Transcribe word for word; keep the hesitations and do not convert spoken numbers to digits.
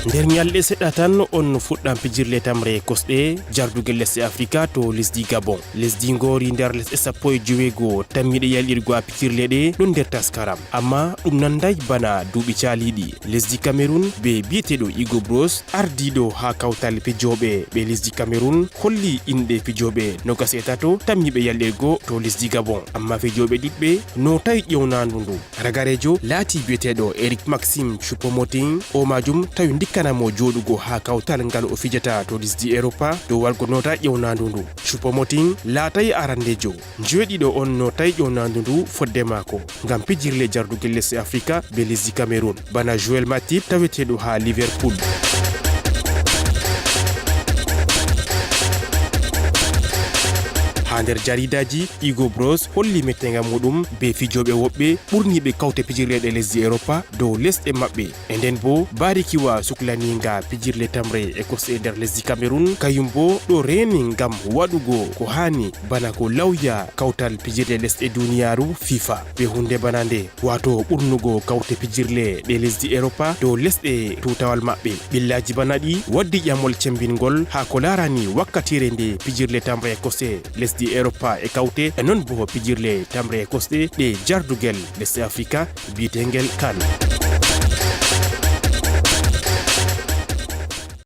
Nder ñalɗe seɗɗa tan on fuɗɗan pijirle tamre kosɗe jardugel lesɗe Afrika to lesdi Gabon. Lesdi ngoori nder lesɗe sappo e joweego tammiiɗe yalɗirgo haa pijirle ɗe ɗon nder taskaram. Ammaa ɗum nanday bana duuɓi caaliiɗi. Lesdi Cameroun bee biyeteeɗo Hugo Broos, ardiiɗo haa kawtal pijooɓe ɓe lesdi Cameroun, holli inɗe pijooɓe noogas e tato tammiiɓe yalɗirgo to lesdi Gabon. Ammaa fijooɓe ɗuɗɓe nootay ƴewnaandu ndu. Ragareejo laati biyeteeɗo Eric Maxime Choupo-Moting, o maajum tawi ndikkana mo jooɗugo haa kawtal ngal o fijata to lesdi Europa dow wargo noota ƴewnaandu ndu. Choupo-Moting laatay arandeejo. Njoweɗiɗo on nootay ƴewnaandu ndu fodde maako ngam pijirle jardugel lesɗe Afrika bee lesdi Cameroun, bana Joel Matip taweteeɗo haa Liverpool. Haa nder jariidaaji, Hugo Broos holli metteenga muuɗum bee fijooɓe woɗɓe ɓurniiɓe kawte pijirle ɗe lesdi Europa dow lesɗe maɓɓe. E nden boo, Barikiwa suklaniinga pijirle tamre e kosɗe nder lesdi Cameroun, kayum boo ɗo reeni ngam waɗugo ko haani bana ko lawya kawtal pijirle lesɗe duniyaaru FIFA. Bee huunde bana nde, waato ɓurnugo kawte pijirle ɗe lesdi Europa dow lesɗe tuutawal maɓɓe. Ɓillaaji bana ɗi waddi ƴamol cembingol haa ko laarani wakkatiire nde pijirle tamre e kosɗe lesdi Europa e kawte, e non boo pijirle tamre e kosɗe ɗe jardugel lesɗe Afrika biyeteengel kan.